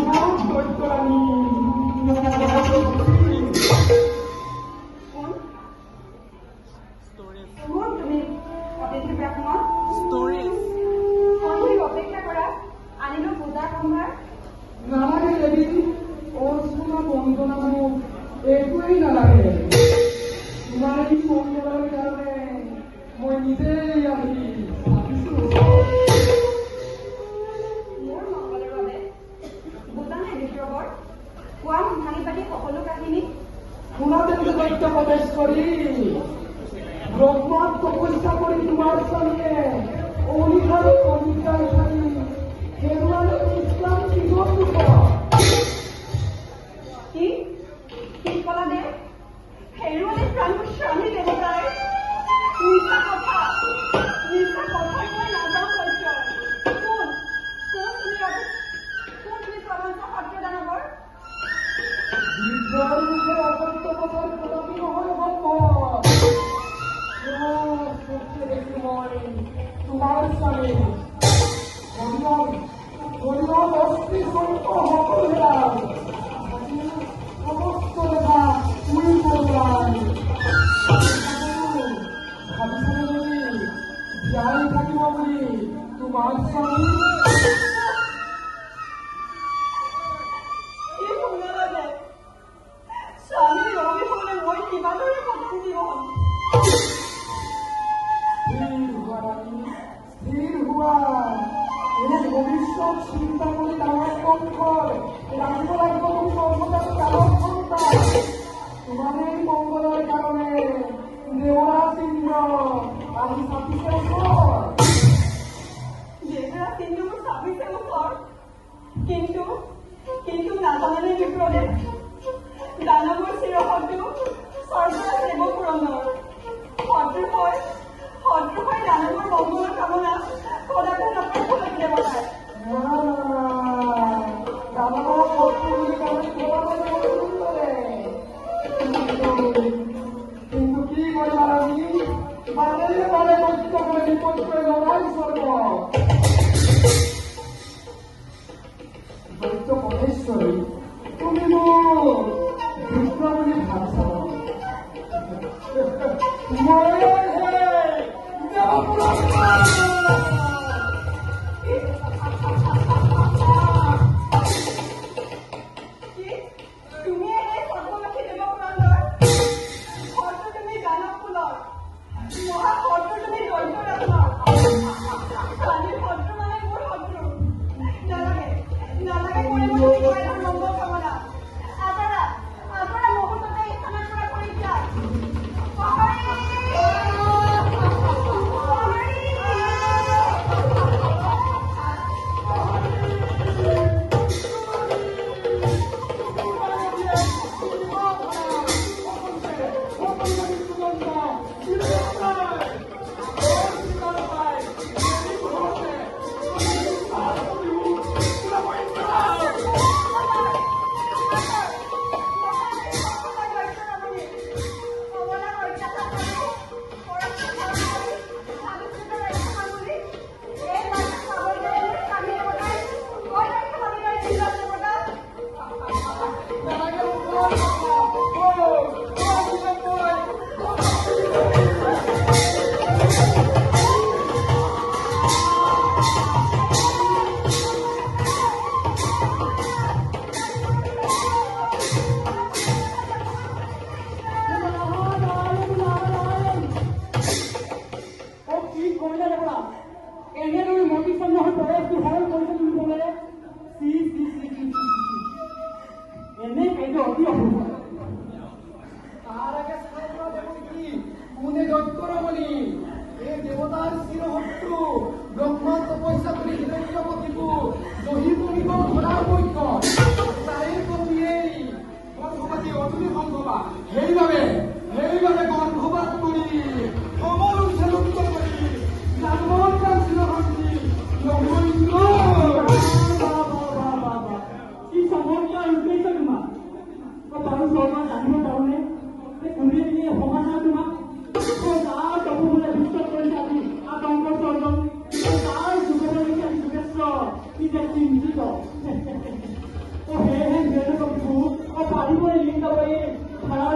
মোক দৈত্যৰাণী। কোন কোন তুমি, অতিথি ব্ৰাহ্মণ? সন্ধি অপেক্ষা কৰা, আনিলো পূজাৰ সম্ভাৰ। নালাগে দেৱী, অৰ্চনা বন্দনা মোক একোৱেই নালাগে। তোমাৰ এই মংগলৰ কাৰণে মই নিজেই আহি চাপিছো। মোৰ মংগলৰ বাবে? বুজা নাই বিপ্ৰবৰ, কোৱা ভাঙি পাতি সকলো কাহিনী। শুনা তেন্তে দৈত্য পটেশ্বৰী, ব্ৰহ্মাক তপস্যা কৰি তোমাৰ স্বামীয়ে অনিশাৰে অনিদ্ৰাই থাকি হেৰুৱালে ইছলাম জীৱন দুখ। কি কি কলা দে? হেৰুৱালে প্ৰাণ স্বামী দেৱতাই? মিছা কথা, মিছা কথা। মই নাযাওঁ সত্য। কোন কোন তুমি কোন তুমি প্ৰপঞ্চ সত্ৰ দানৱৰ? বৃদ্ধৰ মুখে অসত্য কথাৰ কদাপি নহয় সম্ভৱ। চক্ষে দেখিলো মই তোমাৰ স্বামী হৰিহৰ হৰিহৰ অস্থি চৈত্য সকলো হেৰাল, সমস্ত ৰেখা উৰি গ'ল। ভাবিছানে নেকি জীয়াই থাকিব বুলি তোমাৰ স্বামী? কি শুনালা দে? স্বামীৰ অবিহনে মই কিমানদৰে কঠিন জীৱন? স্থিৰ হোৱা ৰাণী, স্থিৰ হোৱা। এই ভৱিষ্যত চিন্তা কৰি ডাঙৰ বংশৰ ৰাখিব লাগিব তুমি গৰ্ভজাত দানৱ সন্তান। তোমাৰ এই মংগলৰ কাৰণে দেৱৰাজ ইন্দ্ৰ আহি চাপিছে ওচৰ। দেৱৰাজ ইন্দ্ৰ মোৰ চাপিছে ওচৰ, কিন্তু কিন্তু নাজানানে বিপ্ৰদেৱ, দানৱৰ চিৰশত্ৰু স্বৰ্গৰাজ দেৱপুৰন্দৰ। শত্ৰু হৈ, শত্ৰু হৈ দানৱৰ মংগলৰ কামনা কদাপি নকৰে ফুলকী দেৱতাই। না না না, দানৱক শত্ৰু বুলি কাৰোঁ ভবা নাই দেৱপুৰন্দৰে। কিন্তু কি কৰিবা ৰাণী, বাৰে বাৰে দৈত্যকৰ বিপক্ষে লৰাই স্বৰ্গ। দৈত্য পটেশ্বৰী, তুমি মোক বিপ্ৰ বুলি ভাবিছা? মই হে দেৱপুৰন্দৰ। কি? তুমিয়ে সেই স্বৰ্গবাসী দেৱপুৰন্দৰ? শত্ৰু তুমি দানৱ কুলৰ, মহা শত্ৰু তুমি দৈত্য ৰাজনৰ। স্বামীৰ শত্ৰু মানে মোৰ শত্ৰু। নালাগে, নালাগে কৰিব তুমি মংগল।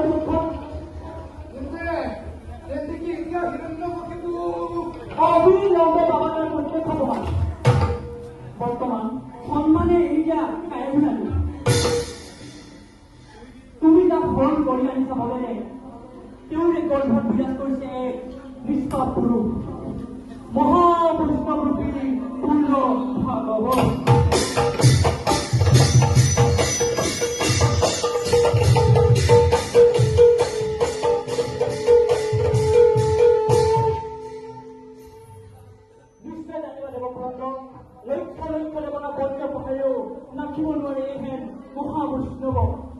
দেৱপুত্ৰ। তেন্তে কি এতিয়া হিৰণ্যকশিপু অবিলম্বে বাবাৰ প্ৰত্যক্ষ প্ৰমাণ বৰ্তমান সন্মানে এৰি দিয়া কায়গুণালী। তুমি যাক হৰণ কৰি আনিছা বলেৰে, তেওঁৰে গৰ্ভত বিৰাজ কৰিছে এক নিষ্পাপ পুৰুষ, মহাবৈষ্ণৱৰূপী পূৰ্ণ ভাগৱত। নিশ্চয় জানিবা দেৱপুৰন্দ, লক্ষ লক্ষ দেৱতা বজ্ৰ পহাৰেও নাখিব নোৱাৰে এইহেন মহাবৈষ্ণৱ।